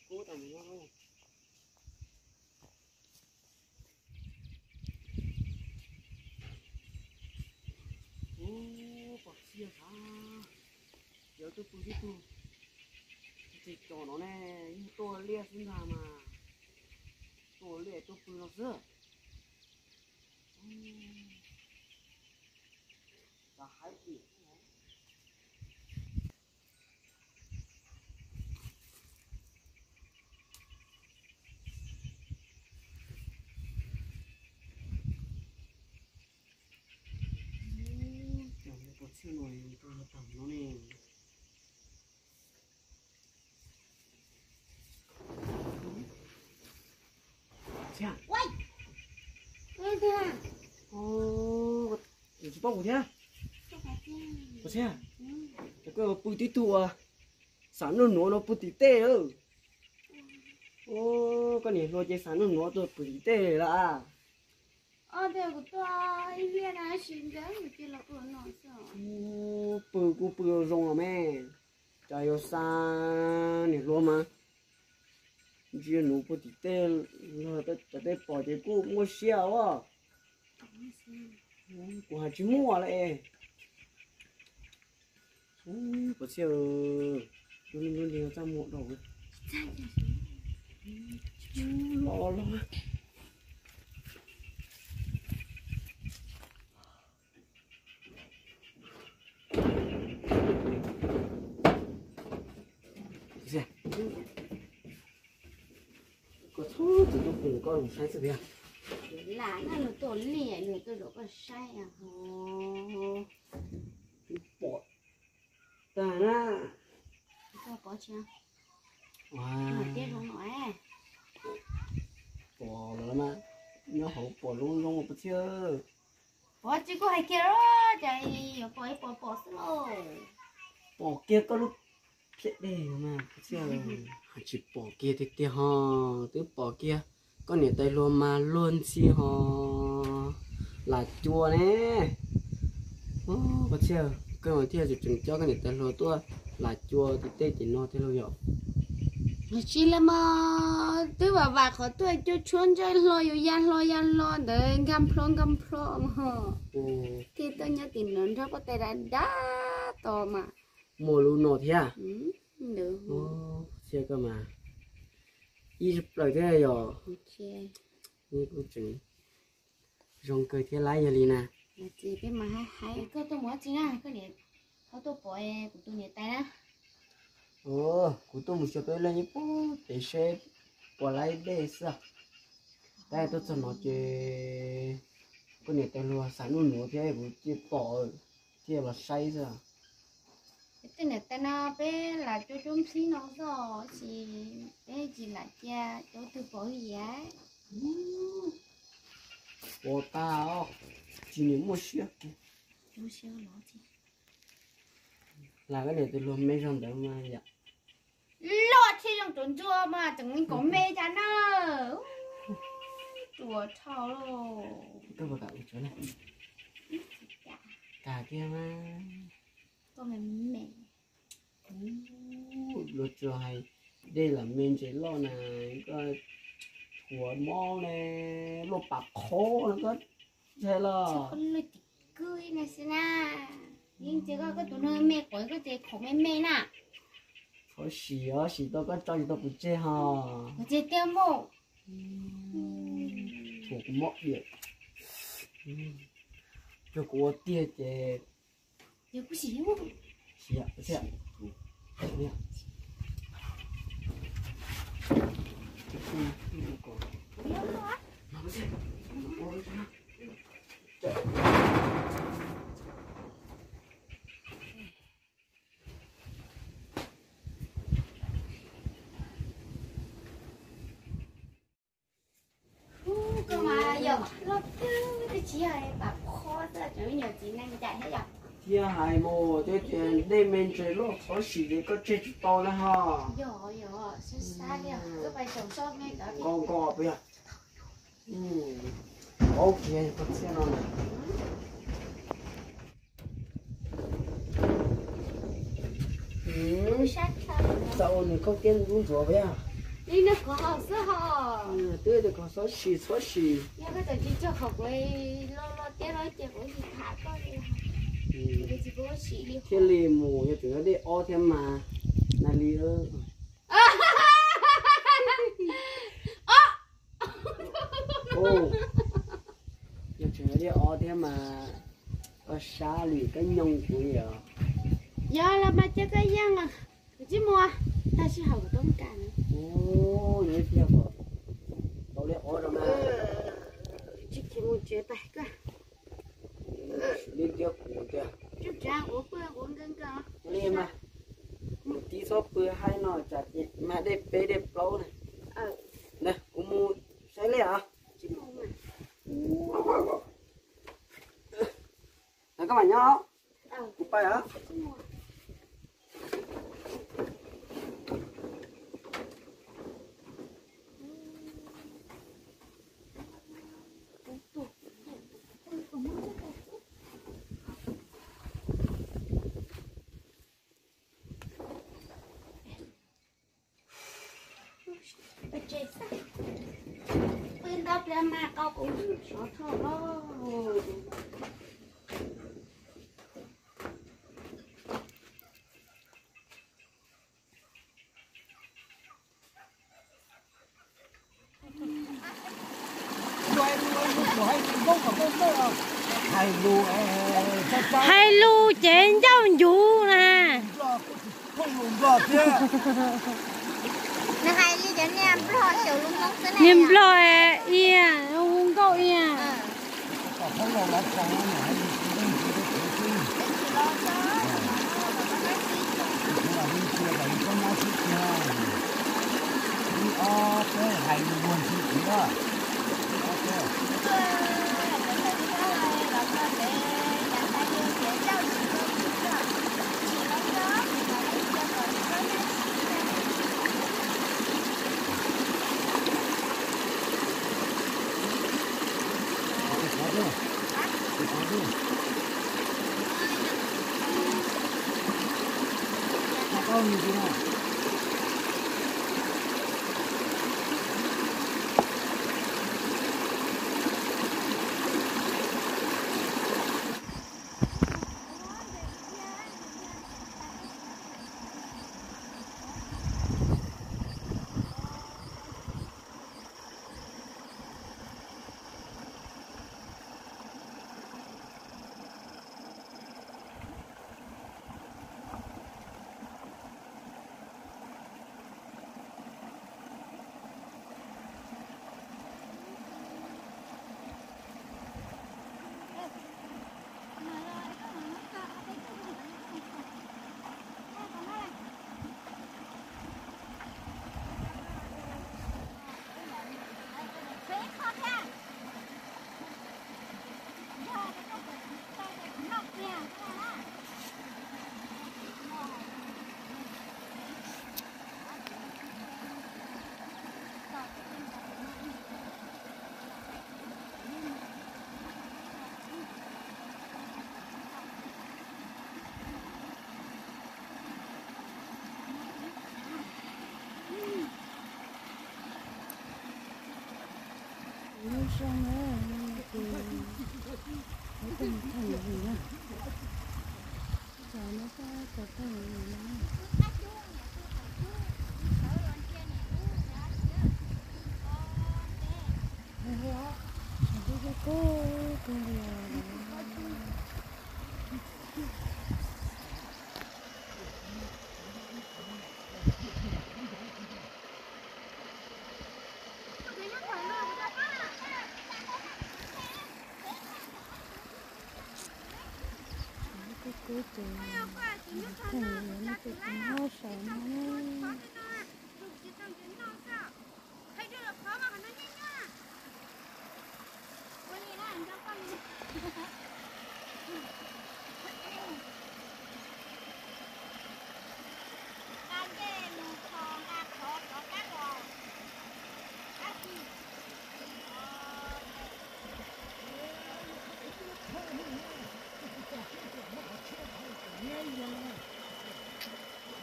Kub tau mus no. Ub, pom txiaj sav, cov tuaj pw tib tug, tsis tso no ne, yog tuaj liaj xwb ntag mas, tuaj liaj tuaj pw no xwb. Ub, haib tim. Pom txiaj no, tau no ne. Txiaj. Tsis paub kuv thiab. Txiaj, koj pw tib tug uas xam nuj nuav no pw tim tej. Koj niam hluas ces xam nuj nuav tuaj pw tim tej lawm. Pw kuj pw zoo los me, cas yuav xa niam hluas mas ntsia nuav pw tim tej, cov tej pom ces kuj muaj siab os. Kuv hais tsis muaj lawm. Pom txiaj, tus me ntsuj nti txaj muag dhau. Los los. Koj txhob txwm tuaj pw, koj mus saib xwb tiag. Lam na, nws tuaj liaj nws tuaj zaum koj saib. Twb pom tag na. Pom tsis? Tiab zoo no. Pom lawm mas, nyob hauv pom zoo zoo pov thiab. Pom tsis kuj hais kiag los cas yuav pom ib pom pom xwb lauj. Pom kiag koj lub phiab dej mas pov thiab. Tsis pom kiag tiag tiag ho, twb pom kiag koj niam tais hluas mas luag ntxhi ho. Lam cua ne. Pov thiab, koj thiaj tseem coj koj niam tais hluas tuaj lam cua tim tej tim no thiab lauj yom. Tsis li mas, twb vam vam qhov tuaj cua tshuab ntsej hlo yus ya hlo ya hlo ntawd nkag nplho nkag nplho mas. Thiaj tuaj nyob tim no nrog poj tais dav dav tos mas. Muaj lub no thiab. Thiab koj mas ib plaws thiab yom. Kuj tseem zoo kawg thiab lawm yog li na. Koj tuaj mus ua tsi na, koj niam ho tuaj pom kuv tus niam tais na. Kuv tuaj mus xyuas peb leej nyob puag pem seb puas laib dej xwb. Tab tuaj txog no ces koj niam tais hluas xav nug nuav thiab kuv cia pom thiaj los saib xwb. Tej niam tais no peb lam cua cub nplhib no xwb, tab sis peb tsis lam cia cov twg pom li. Pom tag os, tsis nim muaj siab kiag. Lam koj niam tais hluas me zog ntawd mas yom. Loj thiab zoo tsuas ntsuag mas tseem kom me cas na. Tsuas dhau lauj. Kag kiag mas. Luag tsuas hais dej lam me ntses loj na, koj thuav mob ne, luaj pam qhob no koj ntshai los. Yeej ntsia koj, koj tus neeg me quav koj ces khoom me me na. Txhob sim os, sim tau koj tso tsis tau kuv tseg ho. Kuv tseg tiag mas. Thuam kuv mob diam. Yog kuv ua tiag ces Koj mas yog loj twb tsis yog pam qhob xwb, tseem ib nyuag txiv neej ncaim thiab yom. Thiaj hais mus, twb tias dej me ntses loj txhob sim ces koj tseg tsis tau na ho. Yog yog, sab sab li, wb pais saum sab me ntawd. Nkos nkos peb yog. Paub kiag koj txhiaj no na. Txawm ua nws khaub tiab ntub ntsuav peb yog. Li no kov haus xwb ho. Twb tias kov txhob sim txhob sim. Yog koj tseem tsis tso qhov kuv lo lo tiab los ces kuv tsis tham koj li. Thiaj li mus, yog tseem yog dej ob thiab mas, na li. Yog tseem yog dej ob thiab mas, koj sab li koj nyoog kuv li os. Yog los mas cia koj yeej, kuv tsis mus, tag sij hawm kuv toob kas na. Yog ib pliag kom tau li ob rau mas, tsis khiav mus tsev pais koj. Li tiab kuv tiag. Tsuj tsav quav pw quav nkees nkees li mas, mus tib txhob pw haib no tsam ces mag dej peb dej plaub na. Kuv mus saib li os. Koj mam nyob, kuv pais os. Pw ntau pliag mas qau kuv sov thoj los. Hais lus ces ncauj ncuv na. Niag Nplog ia, hu nkauj ia. Kuv ces, kuv ces nyob saum no.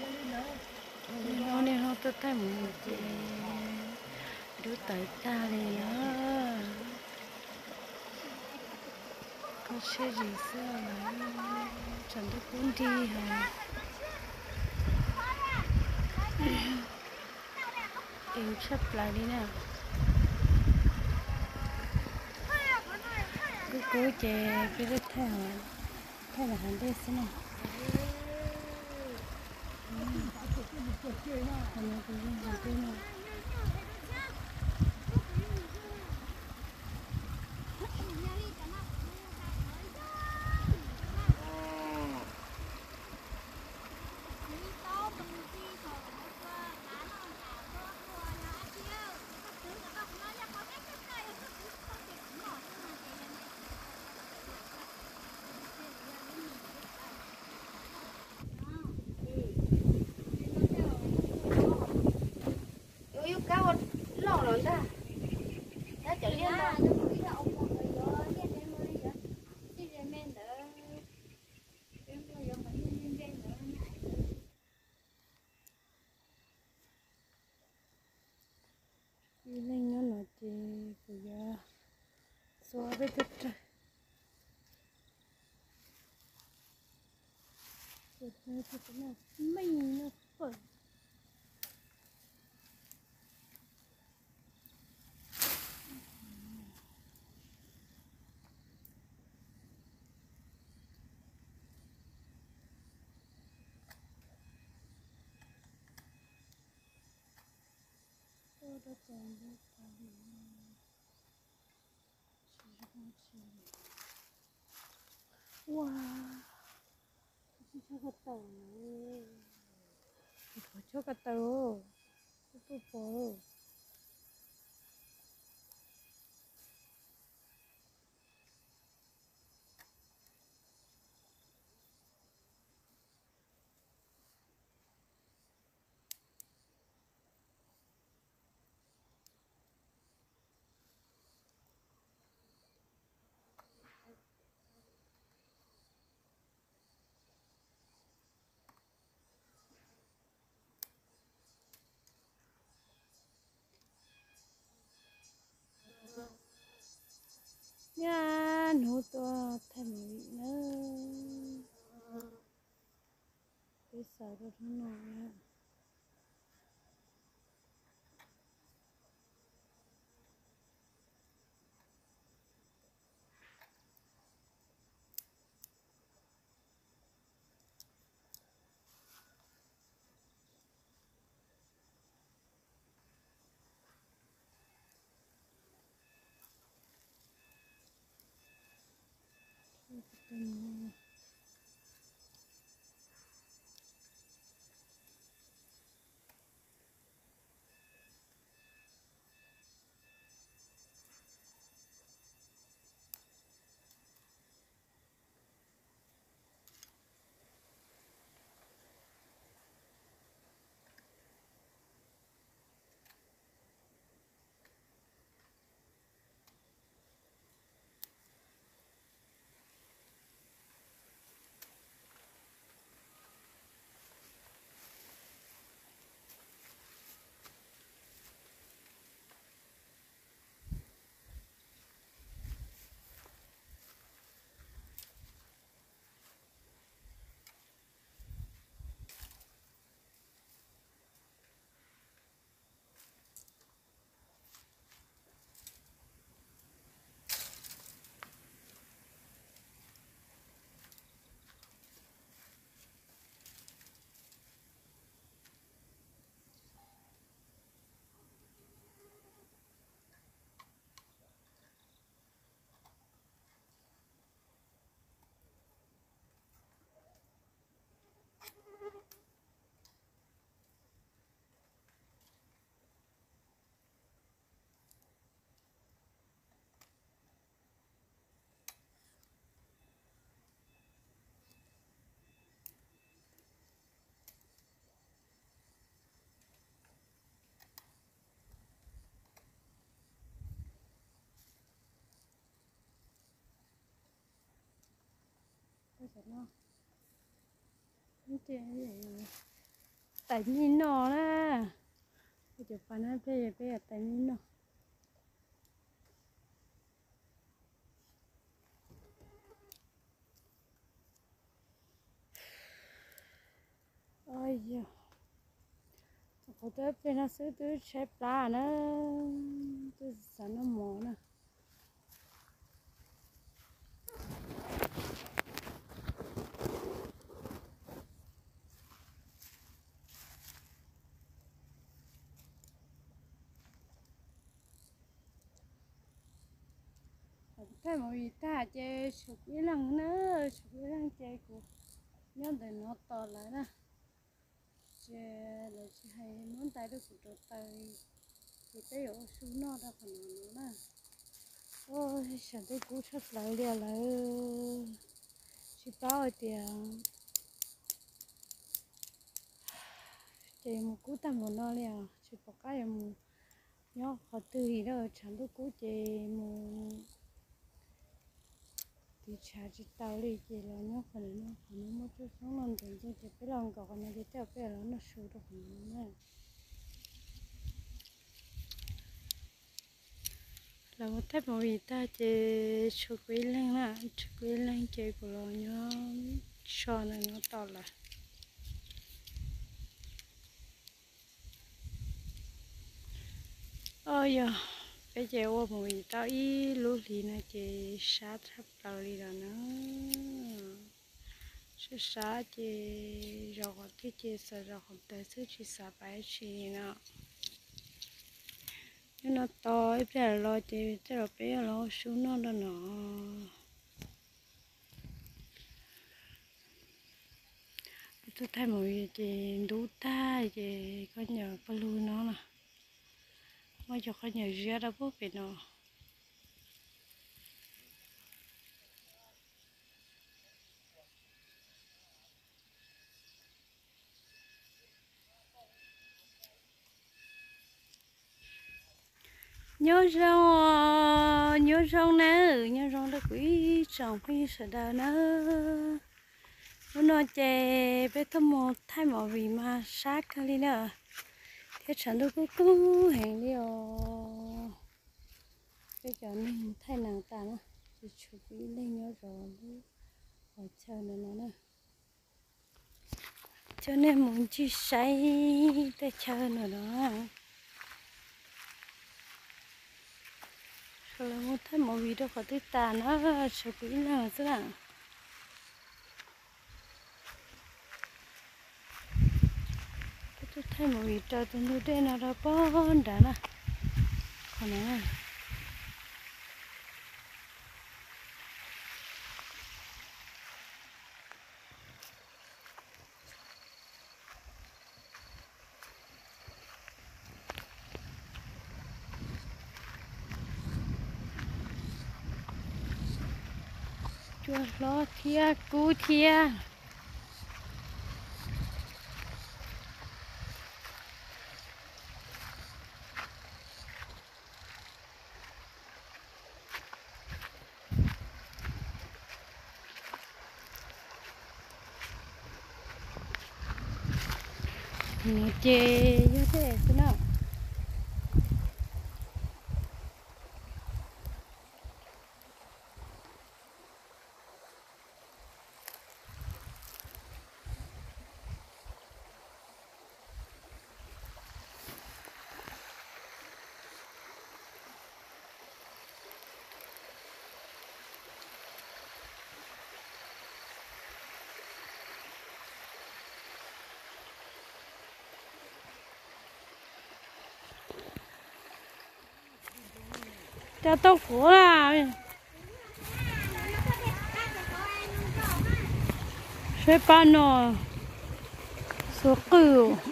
Yog li ntawd, Niaj hnub niaj hnub tuaj thaij mus ces dub tawv tag li na. Koj siab zis xwb, tsam ntuj kub nrig heev. Ev tshaj plaws li na. Kub kub ces peb tuaj thaij, thaij los hav ntej xwb na. Yuav kab ua loj los ntag, tab cov liaj no. Ib leeg nyob no ces kuv yuav txua peb tug rawg. Meej no pawg. Tuaj rau txog ntua tas li, tsis zoo tsis li. Ua, tsis tshaj ka taw, tsis tshaj ka taw, tuaj pom. Niaj hnub tuaj thaij movie na. Peb xaws rau hnub no na. Ua cov no, ib ce, tais mij noj na. Peb cov pas no peb, peb yuav tais mij noj. Yog, qhov twb plig no xwb twb tshaib plab na, twb xav noj mov na. Thaij movie tag ces tshuav kuv ib leeg na, tshuav kuv ib leeg ces kuv nyob ntawm no tos lawv na. Ces lawv tsis hais muab ntais rau kuv rauv taws, ces peb yuav ua su noj rau qhov no na. Tshav ntuj kub tshaj plaws li lawm, tsis paub hais tias ces mus kub tag npaum no li os, tsis pom qab yuav mus nyob qhov twg li lawm, tshav ntuj kub ces mus tiv tshav tsis tau li ces los nyob qhov no, qhov no muaj tsob xyoob no ntxeev ntxeev ces peb los nkaum qhov no ces tej zaum peb los noj su rau qhov no na. Lawv mus thaij movie tag ces tshuav kuv ib leeg na, tshuav kuv ib leeg ces kuv los nyob so ntawm no tos lawv. Yog, peb ces ua movie tau ib lub hlis no ces sab tshaj plaws li lawm na. Sab sab ces zov qhov twg ces xav zov qhov ntawd xwb tsis xav pab tsi no. Hnub no tos ib pliag los ces tej zaum peb yuav los ua su noj rau no. Peb tuaj thaij movie ces ntub tag ces khaub ncaws pawg lug no na, muaj cov khaub ncaws ziab rau puag pem no. Nyob zoo, nyob zoo nawb, nyob zoo rau kuv ib tsoom phooj ywg sawv daws nawb. Hnub no ces peb tuaj mus thaij movie mas sab kawg li na, thiab tshav ntuj kub kub heev li os. Peb cov neeg thaij nees tas na, ces tshuav kuv ib leeg nyob zov lub qhov chaw ntawm no na. Coj nej mus ncig saib tej chaw ntawm no. Sawv daws mus thaij movie rau qhov twg tas na, tshuav kuv ib leeg xwb na. Peb tuaj thaij movie raws tus ntug dej no rau pog nrad na. Qhov no na. Cua hlob thiab kub thiab. Ces yog tej xwb na. Cov tau fuv na. Saib pab no xuv qwj.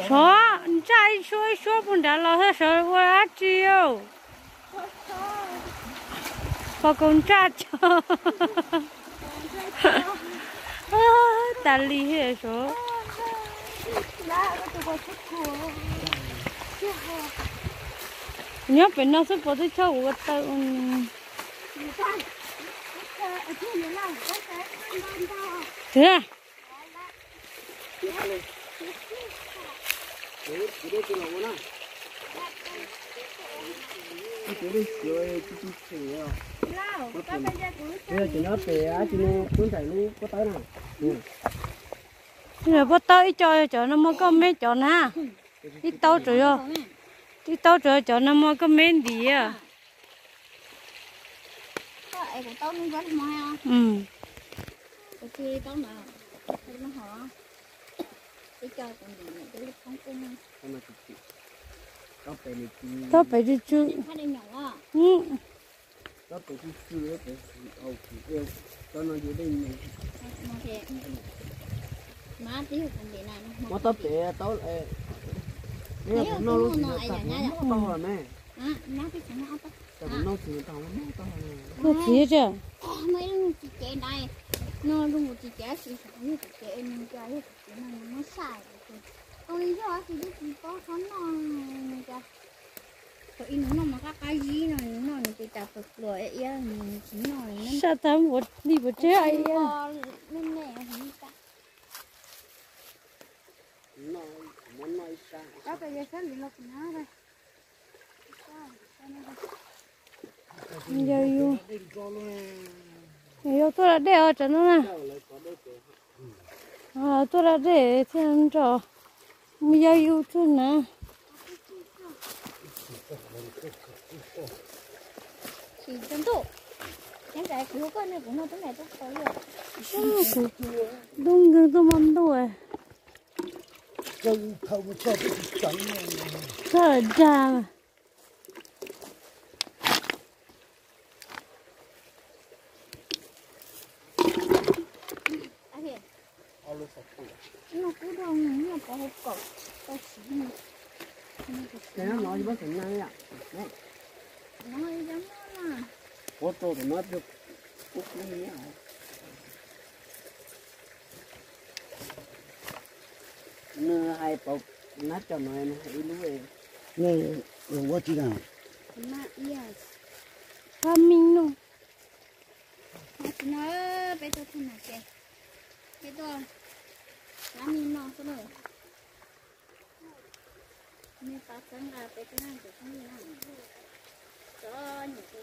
Sov ntsaj ib suab ib suab puag nrad los sawv ua dab tsi os? Pos kaus ntsaj tso. Tas li thiab sav. Nyob pem no xwb pos twb chob kuv ko taw. Tiag. Pob tawb ib co yog cov no muaj koj me cov na. Ib tau tsuas yog, ib tau tsuas yog cov no muaj koj me ntim. Tau pem tsw tsw. Muab tau pem tau, noj lub txiv tau ne. Noj txiv tau, noj tau. Muaj ib lub txiv cev ntawd, no zoo txiv cev, tab sis yog txiv cev nws cas yog txiv cev no nws muab saj, ua li yog tab sis twb tsis paub qhov noj nws cas. Thaum ub nws noj mas qab qab zib no, nws noj nws ces cas pluas pluas iab iab, nws tsis noj li. Saj tag npaum li puas tseg iab. Yog yus, yus tuaj da dej os tsam no na. Tuaj da dej thiaj nrog mus yog yus tsuag na. Dub nkeeg tuaj hmo ntuj. Txhob dag. Nws hais pom nab cov no nws hais ib lub. Ua tsis tas. Pab mi no. Tam sim no peb tuaj txog no ces peb tuaj pab mi no xwb lawm. Nej pab txhawb nqa peb txhawb nqa cov phooj ywg na. Cov niam